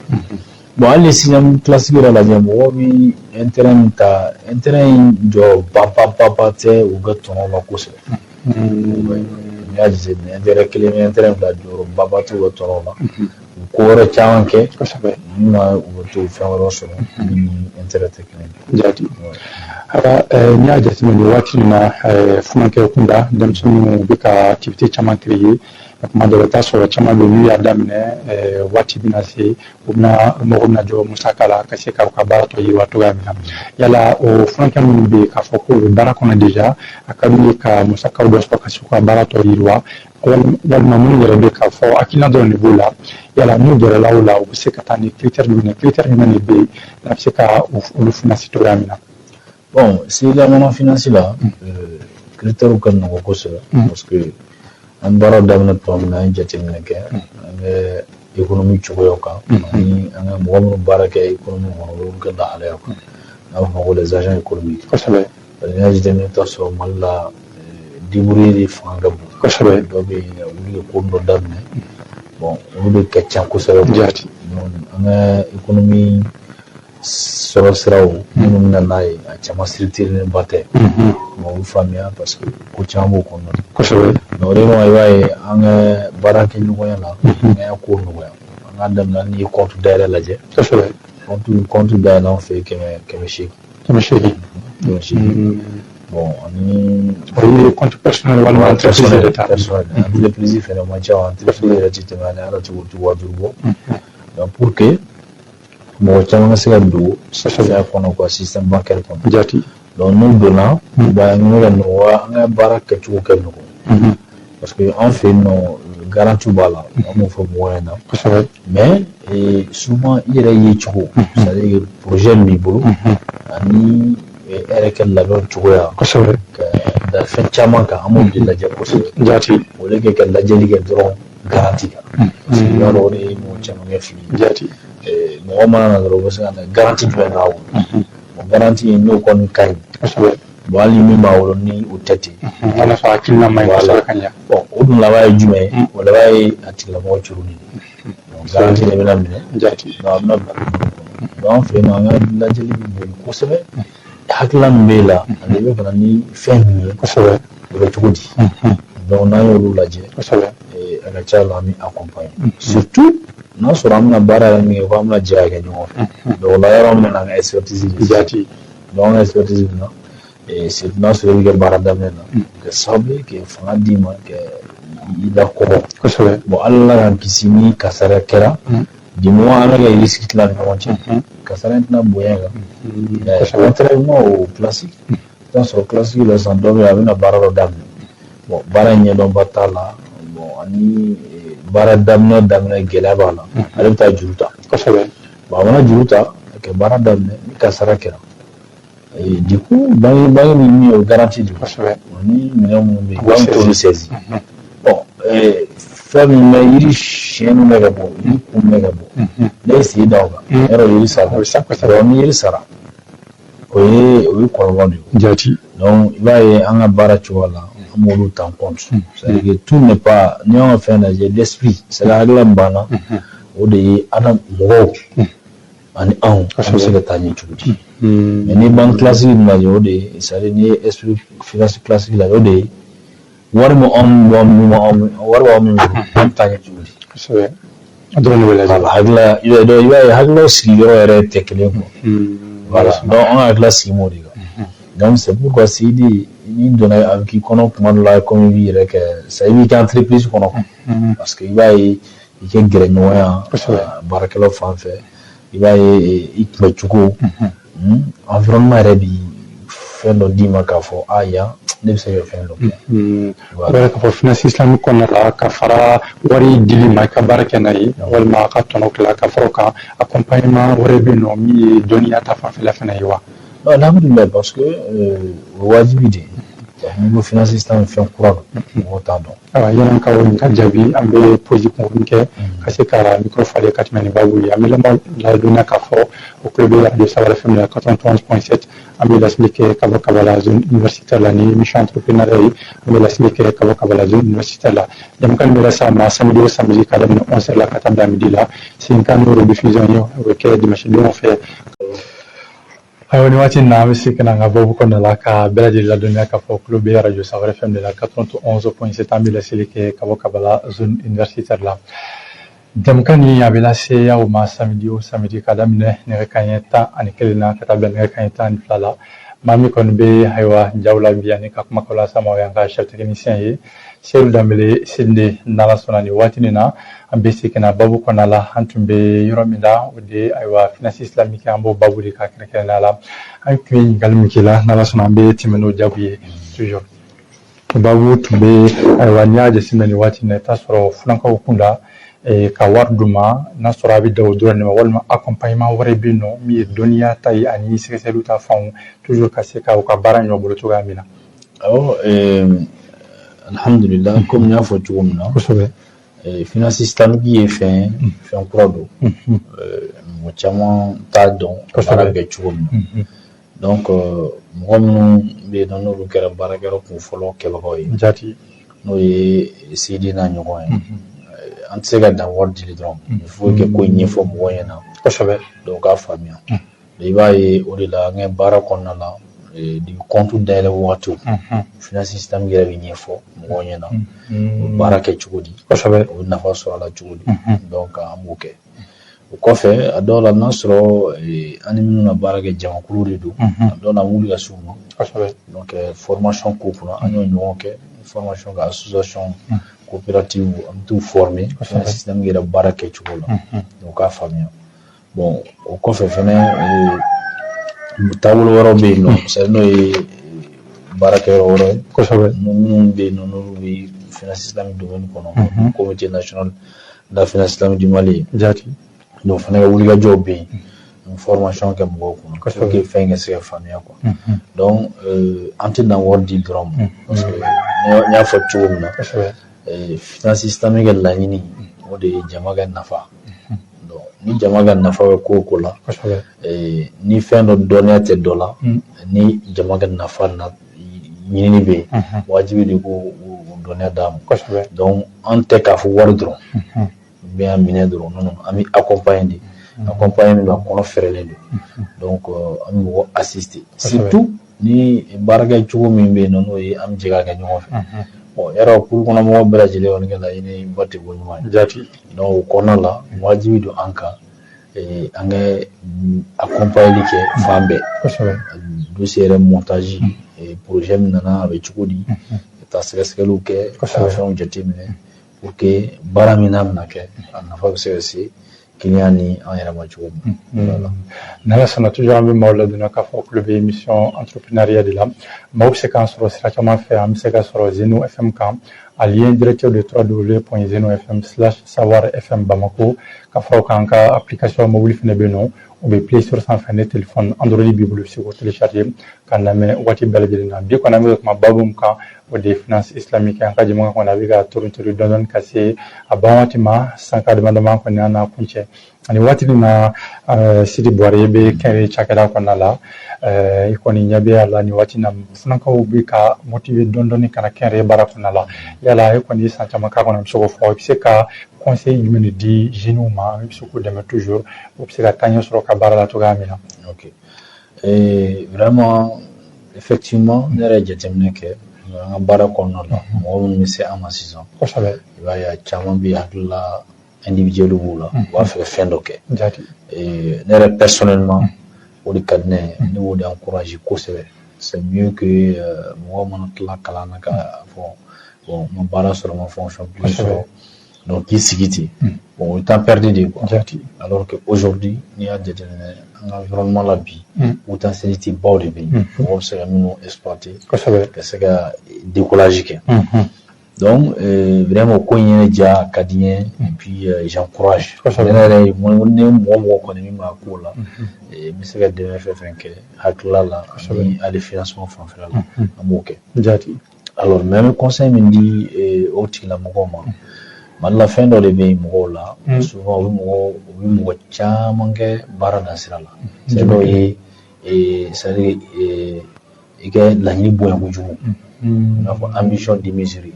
Bon, hali ni système classique yɛrɛ lajɛ, mɔgɔw bi intérêt min ta, intérêt in jɔyɔrɔ ba ba ba ba tɛ u ka tɔnɔ la kosɛbɛ. N'i y'a jateminɛ, intérêt kelen, intérêt fila, jɔyɔrɔ ba ba t'u ka tɔnɔ la. U ko wɛrɛ caman kɛ min na, u bɛ to fɛn wɛrɛw sɔrɔ min ni intérêt tɛ kelen ye. Aba, n'i y'a jateminɛ nin waati in na, funankɛ kunda, denmisɛnninw bɛ ka activité caman créer. Kuma dɔ la, i bɛ taa sɔrɔ caman bɛ yen, n'u y'a daminɛ, waati bɛna se, u bɛna mago bɛna jɔ musaka la ka se ka u ka baara tɔ yiriwa cogoya min na. Yala o funankɛ minnu bɛ yen k'a fɔ k'u bɛ baara kɔnɔ déjà, a ka d'u ye ka musakaw dɔ sɔrɔ ka se k'u ka baara tɔ yiriwa, walima minnu yɛrɛ bɛ k'a fɔ hakilina dɔrɔn de b'u la, yala n'u gɛrɛla o la, u bɛ se ka taa ni critère jumɛn ye, critère jumɛn de bɛ yen n'a bɛ se ka olu financer cogoya min na? Bon, Sida Finance la, critère ka nɔgɔn kosɛbɛ, parce que an baara daminɛ tuma min na, an ye jateminɛ kɛ an bɛ économie cogoyaw kan, ani an ka mɔgɔ minnu baara kɛ économie kɔnɔ, olu ka lahalayaw kan, n'a b'a fɔ ma ko les agents économiques. Parce que n'i y'a jateminɛ, i bɛ taa sɔrɔ Mali la, débrouiller de fanga ka bon. Dɔw bɛ yen, olu ye ko dɔ daminɛ, bon, olu de ka ca kosɛbɛ. Donc an ka économie sɔrɔ siraw minnu bɛ na n'a ye, a caman structuré ba tɛ. Bon, o faamuya, parce que ko caman b'o kɔnɔna na. Donc o de kama, i b'a ye, an ka baara kɛ ɲɔgɔnya la, an ka ko nɔgɔya. An ka daminɛ, n'i ye compte dayɛlɛ lajɛ, compte dayɛlɛ an fɛ yen, 800. 800. 800. Bon, ani O ye compte personnel walima entreprise yɛrɛ ta? Personnel. Entreprise fɛnɛ man ca, entreprise yɛrɛ ti tɛmɛ ani ala cogo cogo 5000 bɔ. Donc pour que mɔgɔ caman ka se ka don fɛn kɔnɔ quoi, système bancaire kɔnɔ. Donc n'u donna, i b'a ye, an bɛ ka nɔgɔya, an ka baara kɛcogo kɛ nɔgɔ, parce que an fɛ yen nɔ, garantie b'a la, an b'o fɔ mɔgɔw ɲɛna. Mais souvent, i yɛrɛ ye cogo, c'est à dire projet min b'i bolo ani e yɛrɛ kɛ labɛn cogoya ka da fɛn caman kan, an b'o de lajɛ kosɛbɛ. O de kɛ ka lajɛli kɛ dɔrɔn garantie kan, parce que i b'a dɔn, o de ye mɔgɔ caman kɛ fili ye. Mɔgɔ mana na dɔrɔn, u bɛ se ka na garantie jumɛn b'a bolo. Bon, garantie n'o kɔni ka ɲi. Bon, hali ni min b'a bolo ni o tɛ ten. Wala sɔrɔ hakilina ma ɲi kosɛbɛ ka ɲɛ. Bon, o dun laban ye jumɛn ye? O laban ye a tigilamɔgɔ curuni de. Donc garantie de bɛna minɛ. Donc a bɛna bila kɔnɔ. Donc an fɛ yen nɔ, an ka lajɛli bɛ boli kosɛbɛ, hakilina min b'e la ani i bɛ ka na ni fɛn min ye, o bɛ cogo di. Donc n'an y'olu lajɛ, a ka ca la, an bɛ accompagner, surtout n'a sɔrɔ an bɛna baara yɛrɛ min kɛ, ko an bɛna jɛ ka kɛ ɲɔgɔn fɛ. Donc o la, yɔrɔ min na, an ka expertise de. Donc an ka expertise bɛ na, surtout n'a sɔrɔ i bɛ kɛ baara daminɛ na, kɛ sababu ye ka fanga d'i ma ka i la kɔgɔ. Bon, hali Ala k'an kisi, ni kasara kɛra, du moment an bɛ ka risque tila ni ɲɔgɔn cɛ, kasara in tɛna bonya kan. Contrairement au classique, i bɛ t'a sɔrɔ classique la sisan, dɔ bɛ yen, a bɛna baara dɔ daminɛ. Bon, baara in ɲɛdɔnba t'a la. Bon, ani baara daminɛ daminɛ gɛlɛya b'a la, ale bɛ taa juru ta. Bon, a mana juru ta ka baara daminɛ, ni kasara kɛra, du coup banque ni min ye, o garantie de ni minɛn minnu bɛ yen, banque t'olu saisi. Bon, fɛn min bɛ yiri siɲɛ min bɛ ka bɔ, yiri kun bɛ ka bɔ, ne ye sen da o kan, yɔrɔ yiri sara. Donc ni yiri sara, o ye kɔlɔlɔ de ye. Donc i b'a ye, an ka baara cogoya la, an b'olu ta en compte, c'est à dire que tout n'est pas, n'i y'an ka fɛn lajɛ, l'esprit, c'est à dire hakilila min b'an na, o de ye adama mɔgɔw ani anw, an bɛ se ka taa ɲɛ cogo di. Mais ni banque classique lajɛ, o de ye, c'est à dire n'i ye esprit finance classique lajɛ, o de ye wari min anw bɔ min anw wari b'anw min bolo, an bɛ taa ɲɛ cogo di. Kosɛbɛ, a dɔrɔn de bɛ lajɛ. Voilà, hakilila, i b'a ye, hakililaw sigiyɔrɔ yɛrɛ tɛ kelen quoi. Voilà, donc an ka hakilila sigi m'o de kan. Donc c'est pourquoi CID, n'i donna, a bɛ k'i kɔnɔ kuma dɔ la komi i b'i yɛrɛ kɛ, ça, i b'i ka entreprise kɔnɔ, parce que i b'a ye, i kɛ gɛrɛɲɔgɔnya baarakɛlaw fan fɛ, i b'a ye, i kunbɛ cogo, environnement yɛrɛ bi fɛn dɔ d'i ma k'a fɔ a yan ne bɛ se ka fɛn dɔ kɛ. O b'a k'a fɔ finance islamique kɔnɔna la, ka fara wari dili ma i ka baara kɛ n'a ye, walima a ka tɔnɔ tila, ka fara o kan, accompagnement wɛrɛ bɛ yen nɔ min ye dɔnniya ta fanfɛla fana ye wa? Non, alhamdulilayi, parce que o ye wajibi de ye. N'i ko finance islamique, fɛn kura don, mɔgɔw t'a dɔn. Ayiwa, yanni ka o ka jaabi, an bɛ pause kunkurunin kɛ ka se ka micro falen ka tɛmɛ ni baabu ye. An bɛ laban ladɔnniya k'a fɔ o tulo bɛ radio Sahel FM la 91.7. An bɛ laseli kɛ ka bɔ Kabala, zone universitaire la, ni émission entrepreneuriat ye. An bɛ laseli kɛ ka bɔ Kabala, zone universitaire la. Jɛmukan nin bɛ lase a ma samedi o samedi, ka daminɛ 11 la ka taa bila midi la. Sen kan n'o rediffusion ye, o bɛ kɛ dimanche donw fɛ. Ayiwa, nin waati in na, an bɛ se ka na an ka baabu kɔnɔna la, ka bɛɛ lajɛlen ladɔnniya k'a fɔ tulo bɛ radio Sahel FM de la 91.7. An bɛ laseli kɛ ka bɔ Kabala, zone universitaire la. Jɛmukan nin, a bɛ lase aw ma samedi o samedi, ka daminɛ nɛgɛ kanɲɛ 11 na ka taa bila nɛgɛ kanɲɛ 12 la. Maa min kɔni bɛ, ayiwa, jaw la bi ani ka kuma lase ma, o y'an ka chef technicien ye, Seydou Danbele Sinde. N'Ala sɔnna, nin waati nin na, an bɛ segin ka na baabu kɔnɔna la. An tun bɛ yɔrɔ min na, o de ye, ayiwa, finance islamique. An b'o baabu de kan kɛrɛnkɛrɛnnenya la. An tun ye ɲininkali min k'i la, n'Ala sɔnna, an bɛ tɛmɛ n'o jaabi ye. Toujours baabu tun bɛ, ayiwa, n'i y'a jateminɛ nin waati in na, i bɛ taa sɔrɔ fulankaw kunda ka wari d'u ma, n'a sɔrɔ a bɛ dan o dɔrɔn de ma, walima accompagnement wɛrɛ bɛ yen nɔ min ye dɔnniya ta ye ani sɛgɛsɛgɛliw ta fanw, toujours ka se ka u ka baara ɲɛ u bolo cogoya min na. Awɔ, alhamdulilah, komi n y'a fɔ cogo min na, finance islamique ye fɛn fɛn kura don, mɔgɔ caman t'a dɔn baara bɛ kɛ cogo min na. Donc mɔgɔ minnu bɛ yen nɔ, n'olu kɛra baarakɛyɔrɔ kun fɔlɔ kɛbagaw ye, n'o ye CD n'a ɲɔgɔn ye. An tɛ se ka dan wari dili dɔrɔn, il faut que ko in ɲɛfɔ mɔgɔw ɲɛna. Donc k'a faamuya. I b'a ye, o de la an ka baara kɔnɔna la, compte dayɛlɛ wagatiw, finance islamique yɛrɛ bɛ ɲɛfɔ mɔgɔw ɲɛna, o baara kɛ cogo di, o bɛ nafa sɔrɔ a la cogo di. Donc an b'o kɛ. O kɔfɛ, a dɔw la, n'a sɔrɔ an ni minnu ka baara kɛ, jamakulu de don, a dɔw la an wuli ka s'u ma. Donc formation ko kunna, an y'o ɲɔgɔn kɛ, formation ka association coopérative, an bɛ t'u former finance islamique yɛrɛ baara kɛ cogo la, donc k'a faamuya. Bon, o kɔfɛ fɛnɛ, taabolo wɛrɛw bɛ yen nɔ, c'est n'o ye baarakɛyɔrɔ wɛrɛ ye minnu bɛ yen nɔ, n'olu bɛ finance islamique domaine kɔnɔ, Comité national de la finance islamique du Mali. Donc fana ka wulikajɔw bɛ yen, formation kɛ mɔgɔw kunna pour que fɛn ka se ka faamuya quoi. Donc an tɛ dan wari di dɔrɔn ma, parce que n y'a fɔ cogo min na, finance islamique ka laɲini, o de ye jama ka nafa. Donc ni jama ka nafa bɛ ko o ko la, ni fɛn dɔ dɔnniya tɛ dɔ la, ni jama ka nafa na ɲinini bɛ yen, wajibi de ko o dɔnniya d'a ma. Donc an tɛ k'a fɔ wari dɔrɔn bɛ yan minɛ dɔrɔn, non non, an bɛ accompagner de, accompagner min don, a kɔnɔ fɛrɛlen don. Donc an bɛ mɔgɔ assister, surtout ni baarakɛ cogo min bɛ yen nɔ, n'o ye an bɛ jɛ k'a kɛ ɲɔgɔn fɛ. Bon, yarɔ, kuru kɔnɔ mɔgɔw bɛɛ lajɛlen kɔni ka laɲini ba tɛ ko ɲuman ye. Donc o kɔnɔna la, wajibi don an kan an ka accompagner kɛ fan bɛɛ. Dossier yɛrɛ montage, projet min nana, a bɛ cogo di, ka taa sɛgɛsɛgɛliw kɛ, ka fɛnw jateminɛ pour que baara min n'a bɛna kɛ, a nafa bɛ se ka se client ni an yɛrɛ ma cogo min. Voilà. N'Ala sɔnna, toujours an bɛ maaw ladɔnniya k'a fɔ kulo bɛ émission entrepreneuriat de la. Maaw bɛ se k'an sɔrɔ sira caman fɛ. An bɛ se ka sɔrɔ Zeno FM kan, a lien direct de www.zenofm/savoir fm Bamako. Ka fara o kan, an ka application mobile fana bɛ yen nɔ, o bɛ Play Store sanfɛ. Ni téléphone Android b'i bolo, i bɛ se k'o télécharger ka lamɛn waati bɛɛ lajɛlen na. Bi kɔni, an bɛ ka kuma baabu min kan, o de ye finance islamique. An ka jama kɔni, a bɛ ka torin tori dɔɔni dɔɔni ka se a ban waati ma. Sanka dama dama kɔni, an n'a kuncɛ ani waati min na. Sidi Buware bɛ kɛnɛrɛ cakɛda kɔnɔna la, i kɔni ɲɛ bɛ a la nin waati in na, funakaw bɛ ka motiver dɔɔni dɔɔni ka na kɛnɛrɛ baara kɔnɔna la. Yala e kɔni ye san caman k'a kɔnɔ, i bɛ se k'o fɔ, i bɛ se ka conseil jumɛn de di jeunes ma, i bɛ se k'u dɛmɛ toujours, u bɛ se ka taa ɲɛ sɔrɔ ka baara la cogoya min na? Ok. Et vraiment, effectivement, ne yɛrɛ ye jateminɛ kɛ an ka baara kɔnɔna la, mɔgɔ minnu bɛ se an ma sisan, i b'a ye, a caman bɛ hakilila individuel b'u la, u b'a fɛ ka fɛn dɔ kɛ. Ne yɛrɛ personnellement, o de ka di ne ye, ne b'o de encourager kosɛbɛ. C'est mieux que mɔgɔ mana tila kalan na, k'a fɔ bon, n ma baara sɔrɔ, n ma fonction publique sɔrɔ, donc k'i sigi ten, bon, o ye temps perdu de ye quoi. Alors que aujourd'hui, n'i y'a jateminɛ an ka environnement la bi, potentialité baw de bɛ yen, mɔgɔ bɛ se ka minnu exploiter ka se ka décollage kɛ. Donc vraiment, ko in ye ne diya, a ka di n ye, et puis j'encourage. Ne yɛrɛ ye ne mɔgɔ mɔgɔ kɔni min b'a ko la, n bɛ se ka dɛmɛ fɛn fɛn kɛ hakilila la ni hali financement fanfɛla la, an b'o kɛ. Alors, mais an bɛ conseil min di o tigilamɔgɔw ma, Mali la, fɛn dɔ de bɛ yen mɔgɔw la souvent, u bɛ mɔgɔ caman kɛ baara nasira la. C'est dɔw ye, c'est à dire i ka laɲini bonya kojugu, i n'a fɔ ambition démesurée.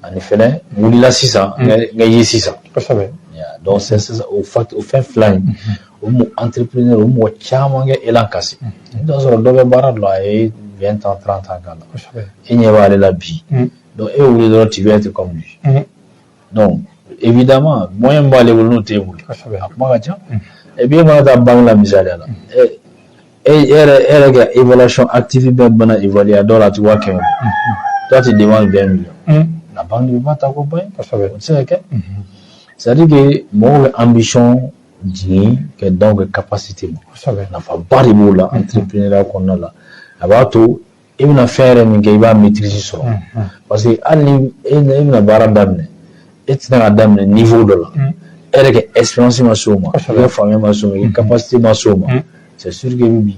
Ani fɛnɛ, n wulila sisan, n ka ye sisan. Donc c'est ça, o fait, o fɛn fila in, o mɔgɔ entrepreneur, o mɔgɔ caman kɛ élan cassé. I bɛ t'a sɔrɔ dɔ bɛ baara dɔ la, a ye 20 ans, 30 ans k'a la, e ɲɛ b'ale la bi, donc e wuli dɔrɔn, tu veux être comme lui. Donc évidemment, moyen b'ale bolo, n'o t'e bolo, a kuma ka ca. Et puis e mana taa banque la, misaliya la, e yɛrɛ ka évaluation active bɛɛ bana évaluer, a dɔw la a tɛ 500 000 bɔ. Toi, tu demandes 20 millions, la banque ne peut pas t'accompagner, o tɛ se ka kɛ. C'est à dire que mɔgɔw bɛ ambition jigin ka dan u ka capacité ma. Nafaba de b'o la entrepreneuriat kɔnɔna la. A b'a to e bɛna fɛn yɛrɛ min kɛ, i b'a maîtrise sɔrɔ, parce que hali ni e bɛna baara daminɛ, e tɛna ka daminɛ niveau dɔ la, e yɛrɛ ka expérience ma s'o ma, i ka faamuya ma s'o ma, i ka capacité ma s'o ma, c'est sûr que i bɛ bin.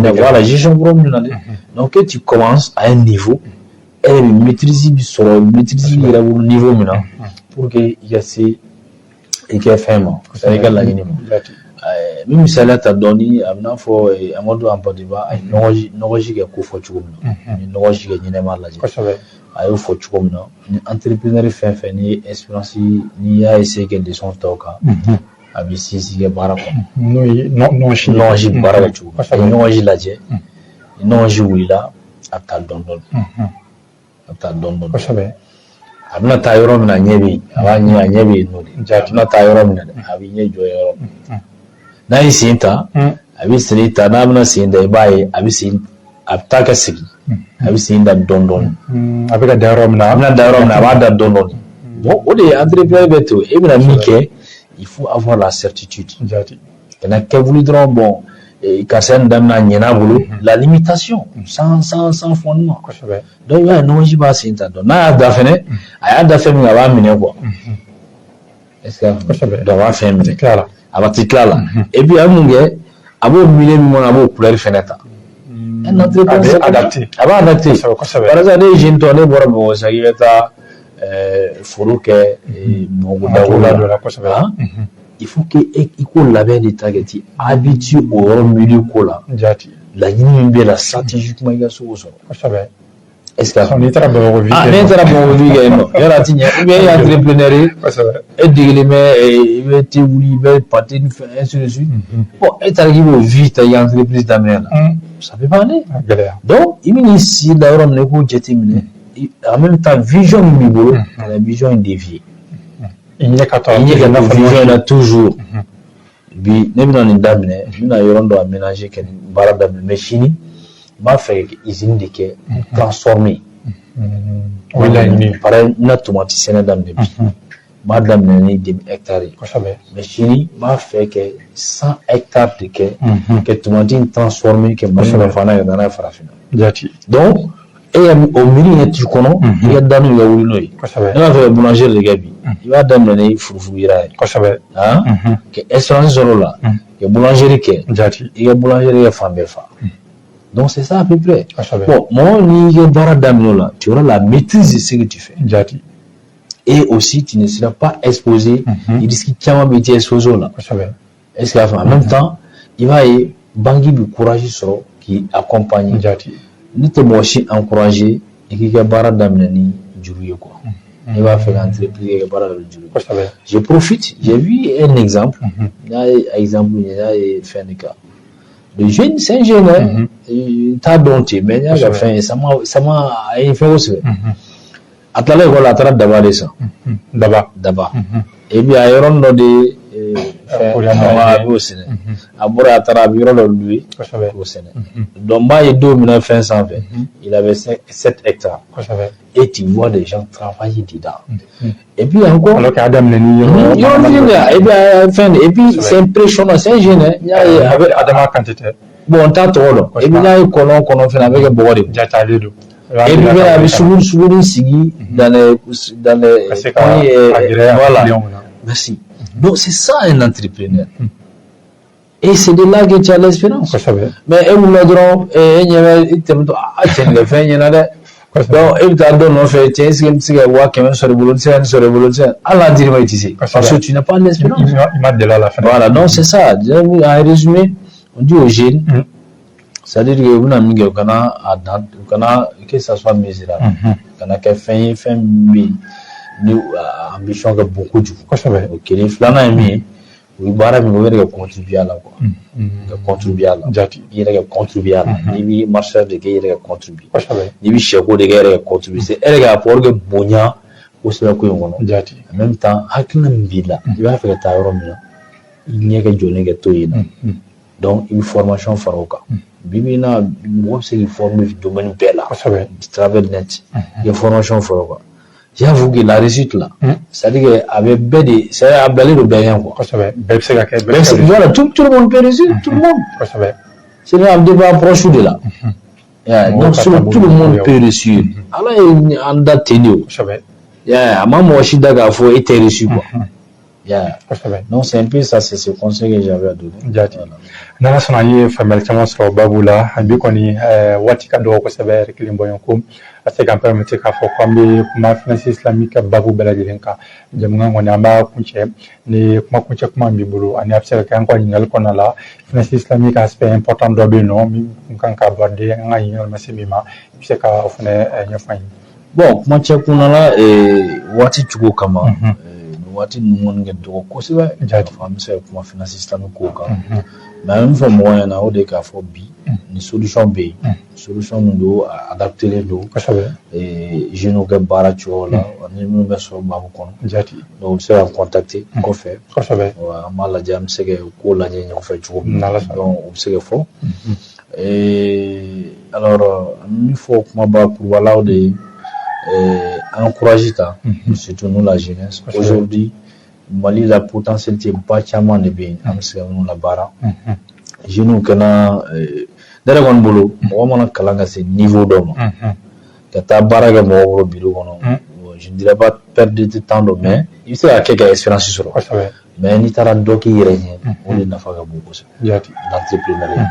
Donc voilà, gestion problème na dɛ. Donc que tu commences à un niveau, e yɛrɛ bɛ maîtrise bi sɔrɔ, maîtrise b'i yɛrɛ bolo niveau min na, pour que i ka se i ka fɛn ma, c'est à dire i ka laɲini ma. N bɛ misaliya ta dɔɔni, a bɛ n'a fɔ Amadu Hampâté Bâ a ye nɔgɔji kɛ ko fɔ cogo min na, ni nɔgɔji kɛ ɲɛnɛma lajɛ, a y'o fɔ cogo min na, ni entrepreneur fɛn fɛn n'i ye expérience, n'i y'a essayer ka leçon ta o kan, a bɛ sinsin kɛ baara kɔnɔ. N'o ye nɔgɔji. Nɔgɔji baara kɛ cogo min na, ni nɔgɔji lajɛ, ni nɔgɔji wulila, a bɛ taa dɔɔni dɔɔni, a bɛ taa dɔɔni dɔɔni. A bɛna taa yɔrɔ min na, a ɲɛ bɛ yen, a b'a ɲɛ, a ɲɛ bɛ yen nɔ de. A bɛna taa yɔrɔ min na dɛ, a bɛ ɲɛ jɔ yɔrɔ min. N'a ye sen ta, a bɛ sen ta, n'a bɛna sen da, i b'a ye a bɛ sen, a bɛ taa ka segin, a bɛ sen da dɔɔni dɔɔni. A bɛ ka da yɔrɔ min na. A bɛna da yɔrɔ min na, a b'a da dɔɔni dɔɔni. Bon, o de ye entrepreneur bɛ ten. E bɛna min kɛ, il faut avoir la certitude. Kana kɛ wuli dɔrɔn, bon, karisa nin daminɛ, a ɲɛna a bolo, la limitation sans fondement. Donc i b'a ye nɔgɔji b'a sen ta dɔn, n'a y'a da fɛnɛ, a y'a da fɛn min, a b'a minɛ quoi. Est ce que donc a b'a fɛn minɛ, a b'a ti tila la. Et puis a bɛ mun kɛ? A b'o milieu min kɔnɔ, a b'o couleur fɛnɛ ta. Un entrepreneur, a bɛ adapté. A b'a adapté. Par exemple, ne ye jeune tɔ, ne bɔra Bamakɔ sisan k'i bɛ taa foro kɛ Bamakɔ dago la, il faut que i k'o labɛn de ta kɛ t'i habitué o yɔrɔ milieu ko la. Laɲini min b'e la stratégiquement, i ka se k'o sɔrɔ. Est ce que n'i taara Bamakɔ vie, ah, ne taara Bamakɔ vie kɛ yen nɔ, yɔrɔ a ti ɲɛ. Ou bien e ye entrepreneur ye, e degelen bɛ, i bɛ te wuli, i bɛ pâté ni fɛn, ainsi de suite. Bon, e taara k'i b'o vie ta i ka entreprise daminɛ la, ça peut pas aller. Donc i bɛ n'i si da yɔrɔ min na, i k'o jateminɛ. En même temps, vision min b'i bolo, la vision est déviée. I ɲɛ ka to i ɲɛ ka to vision in na toujours. Bi ne bɛna nin daminɛ, n bɛna yɔrɔ dɔ aménager kɛ nin baara daminɛ, mais sini n b'a fɛ ka usine de kɛ transformer. O ye laɲini ye. Par exemple, n bɛna tomati sɛnɛ daminɛ bi, n b'a daminɛ ni demi hectare ye, mais sini n b'a fɛ kɛ 100 hectares de kɛ, ka tomati in transformer, kɛ Mali nafa n'a ye, ka taa n'a ye farafinna. Donc e ya o miiri ɲɛ t'i kɔnɔ, i ka da n'o ye, ka wuli n'o ye. Ne b'a fɛ ka boulangerie de kɛ bi, i b'a daminɛ ni furufuru yira ye, ka expérience sɔrɔ o la, ka boulangerie kɛ, i ka boulangerie kɛ fan bɛɛ fa. Donc c'est ça à peu près. Bon, mɔgɔ n'i ka baara daminɛ o la, tu auras la maîtrise de ce que tu fais. Et aussi tu ne seras pas exposé, risque caman bɛ t'i exposé o la. Est-ce que y'a faamu? En même temps, i b'a ye banque bɛ courage sɔrɔ k'i accompagner. Ne tɛ mɔgɔ si encourager i k'i ka baara daminɛ ni juru ye quoi. Ne b'a fɛ ka entreprise kɛ baara daminɛ juru ye. Je profite, j'ai vu un exemple, n y'a ye exemple, n y'a ye fɛn de kan. Le jeune, c'est un jeune, hein, n t'a dɔn ten, mais n y'a ka fɛn ye, ça m'a a ye fɛn kosɛbɛ. A tilala ekɔli la, a taara daba de san. Daba. Daba. Et puis a ye yɔrɔnin dɔ de fɛn, a b'o sɛnɛ. A bɔra, a taara, a bɛ yɔrɔ dɔ louer k'o sɛnɛ. Donc n b'a ye don min na fɛn sanfɛ, il avait 7 hectares. Et tu vois des gens travailler dedans. Et puis encore. Alors qu'a daminɛ ni yɔrɔ yɔrɔ fitinin de, et puis fɛn de, et puis c'est impressionnant, c'est un jeune, hein. N y'a ye a bɛ Adama Kante tɛ. Bon, n t'a tɔgɔ dɔn. Et puis n'a ye kɔnɔ kɔnɔ fɛnɛ, a bɛ kɛ bɔgɔ de. Jate ale don. Et puis a bɛ suguni sigi dans les ka se ka a gɛrɛ. Voilà. Merci. Donc c'est ça un entrepreneur. Et c'est de là que tu as l'expérience. Mais e wulila dɔrɔn, e ɲɛ bɛ i tɛmɛtɔ, a cɛ nin kɛ fɛn ɲɛna dɛ. Donc e bɛ taa dɔ nɔfɛ, cɛ, est ce que n bɛ se ka 100 000 sɔrɔ i bolo, n tɛ se ka nin sɔrɔ i bolo, n tɛ se ka hali n'a dir'i ma, i tɛ se. Parce que tu n'as pas l'expérience. I ma deli a la fɛnɛ. Voilà, donc c'est ça. En résumé, on dit aux jeunes, c'est-à-dire que u bɛna min kɛ, u kana a dan, u kana que ça soit mesurable. Kana kɛ fɛn ye, fɛn min bɛ yen ni ambition ka bon kojugu. O kelen. Filanan ye min ye, o ye baara min kɛ, o yɛrɛ ka contribuer a la quoi. Ka contribuer a la. I yɛrɛ ka contribuer a la. N'i bɛ marché de kɛ, i yɛrɛ ka contribuer. N'i bɛ sɛko de kɛ, i yɛrɛ ka contribuer. E yɛrɛ ka apport kɛ bonya kosɛbɛ ko in kɔnɔ. En même temps, hakilina min b'i la, i b'a fɛ ka taa yɔrɔ min na, i ɲɛ ka jɔlen kɛ to yen nɔ. Donc i bɛ formation fara o kan. Bi bi in na, mɔgɔ bɛ se k'i former domaine bɛɛ la. Travers net. I ka formation fara o kan. J'avoue que la réussite là, c'est-à-dire que a bɛ bɛɛ de, c'est-à-dire a bilalen don bɛɛ ɲɛ quoi. Kosɛbɛ. Bɛɛ bɛ se ka kɛ. Bɛɛ bɛ se ka Voilà, tout le monde peut réussir, tout le monde. C'est un débat approche de là. Donc tout le monde peut réussir. Ala ye an da ten de o. A ma mɔgɔ si da k'a fɔ e tɛ réussir quoi. Donc c'est un peu ça, c'est ce conseil que j'avais à donner. Jaati. N'Ala sɔnna, an ye faamuyali caman sɔrɔ baabu la bi kɔni. Waati ka dɔgɔ kosɛbɛ, yɛrɛ kelen bɔɲɔgɔn ko. A se k'an permettre k'a fɔ k'an bɛ kuma finance islamique ka babu bɛɛ lajɛlen kan. Jamukan kɔni, an b'a kuncɛ ni kuma kuncɛ kuma min b'i bolo, ani a bɛ se ka kɛ an ka ɲininkali kɔnɔna la, finance islamique aspect important dɔ bɛ yen nɔ min kun kan ka aborder, an ka ɲininkali ma se min ma, i bɛ se ka o fana ɲɛfɔ an ye. Bon, kuma cɛ kunna la, waati cogo kama, nin waati ninnu kɔni ka dɔgɔ kosɛbɛ. An bɛ se ka kuma finance islamique ko kan, mais an bɛ min fɔ mɔgɔw ɲɛna, o de ye k'a fɔ bi ni solution bɛ yen, solution min don, a adapté don jeunes ka baara cogo la ani minnu bɛ sɔrɔ babu kɔnɔ. Donc u bɛ se ka contacter kɔfɛ. An b'a lajɛ, an bɛ se ka ko lajɛ ɲɔgɔn fɛ cogo min na. Donc o bɛ se ka fɔ. Alors, an bɛ min fɔ kumaba kurubalaw de ye, an courage ta, surtout nous la jeunesse. Aujourd'hui, Mali la, potentialité ba caman de bɛ yen, an bɛ se ka minnu labaara. Jeunes kana, ne yɛrɛ kɔni bolo, mɔgɔ mana kalan ka se niveau dɔ ma, ka taa baara kɛ mɔgɔ bolo bureau kɔnɔ, je ne dirais pas perdre de temps dɔ, mais i bɛ se ka kɛ ka expérience sɔrɔ. Mais n'i taara dɔ k'i yɛrɛ ɲɛ, o de nafa ka bon kosɛbɛ, l'entrepreneuriat.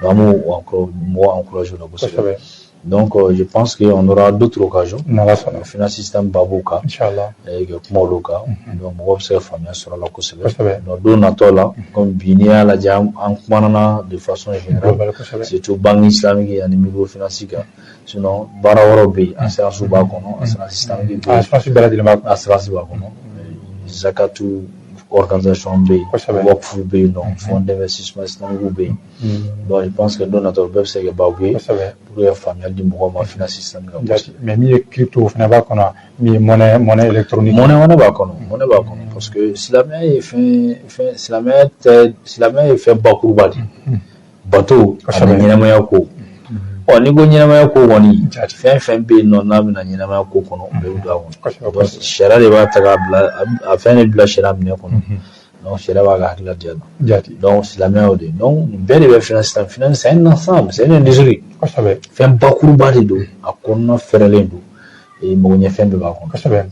Donc an b'o mɔgɔ encourager o la kosɛbɛ. Donc je pense qu'on aura d'autres occasions. Finance système babu kan. Ka kuma olu kan. Donc mɔgɔw bɛ se ka faamuya sɔrɔ a la kosɛbɛ. Donc don natɔ la, comme bi n'i y'a lajɛ, an kumana de façon générale, surtout banque islamique ani microfinance kan. Sinon baara wɛrɛw bɛ yen, assurance b'a kɔnɔ, assurance islamique bɛ yen. Assurance bɛɛ lajɛlen b'a kɔnɔ. Assurance b'a kɔnɔ. Zakatu organisation bɛ yen, waqf bɛ yen nɔ, fonds d'investissement islamique bɛ yen. Donc je pense que don natɔ, bɛɛ bɛ se ka kɛ babu ye pour que faamuyali di mɔgɔw ma finance islamique kan. Mais min ye crypto fana b'a kɔnɔ, min ye monnaie électronique. Monnaie b'a kɔnɔ, monnaie b'a kɔnɔ, parce que silamɛya ye fɛn silamɛya tɛ, silamɛya ye fɛn bakuruba de ye. Bato ani ɲɛnamaya ko. Ɔ, n'i ko ɲɛnamaya ko kɔni, fɛn fɛn bɛ yen nɔ n'a bɛna ɲɛnamaya ko kɔnɔ, o bɛɛ bɛ don a kɔnɔ. Donc sariya de b'a ta k'a bila, a fɛn de bila sariya minɛ kɔnɔ. Donc sariya b'a ka hakilila di yan nɔ. Donc silamɛya y'o de ye. Donc nin bɛɛ de bɛ finance la. Finance, c'est un ensemble, c'est une industrie. Fɛn bakuruba de don, a kɔnɔna fɛrɛlen don. Mago ɲɛfɛn bɛɛ b'a kɔnɔ. Kosɛbɛ.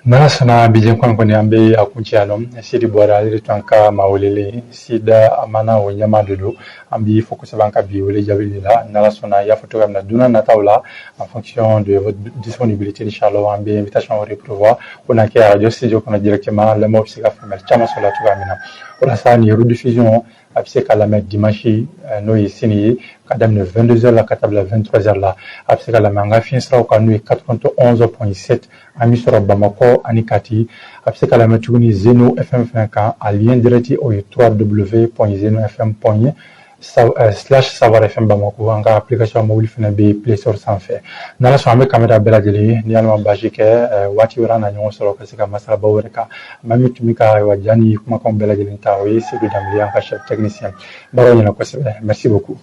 N'ala sɔnna, bi kɔni kɔni an bɛ a kuncɛ yan nɔ. Sidi bɔra ale de tun an ka maa welelen, Sida Amana o ɲɛmaa de don. An b'i fɔ kosɛbɛ an ka bi wele jaabi de la. N'ala sɔnna, i y'a fɔ cogoya min na, don n'a nataw la, en fonction de votre disponibilité, inchallah, an bɛ invitation wɛrɛ prévoir o na kɛ radio studio kɔnɔ directement, lamɛnw bɛ se ka faamuyali caman sɔrɔ la cogoya min na. Walasa nin rediffusion, a bɛ se ka lamɛn dimanche, n'o ye sini ye, ka daminɛ 22h la ka taa bila 23h la. A bɛ se ka lamɛn an ka fiɲɛ siraw kan, n'o ye 91.7, an bɛ sɔrɔ Bamakɔ ani Kati. A bɛ se ka lamɛn tuguni Zeno FM fana kan. A lien direct, o ye www.zenofm./savoir FM Bamako. An ka application mobile fana bɛ Play Store sanfɛ. N'Ala sɔnna, an bɛ kamera bɛɛ lajɛlen ye. Ni Ala ma baasi kɛ, waati wɛrɛ an na ɲɔgɔn sɔrɔ ka se ka masalabaw wɛrɛ kan. Maa min tun bɛ ka ayiwa ja ni kumakanw bɛɛ lajɛlen ta, o ye Seydou Danbele, an ka chef technicien. Baaraw ɲɛna kosɛbɛ. Merci beaucoup.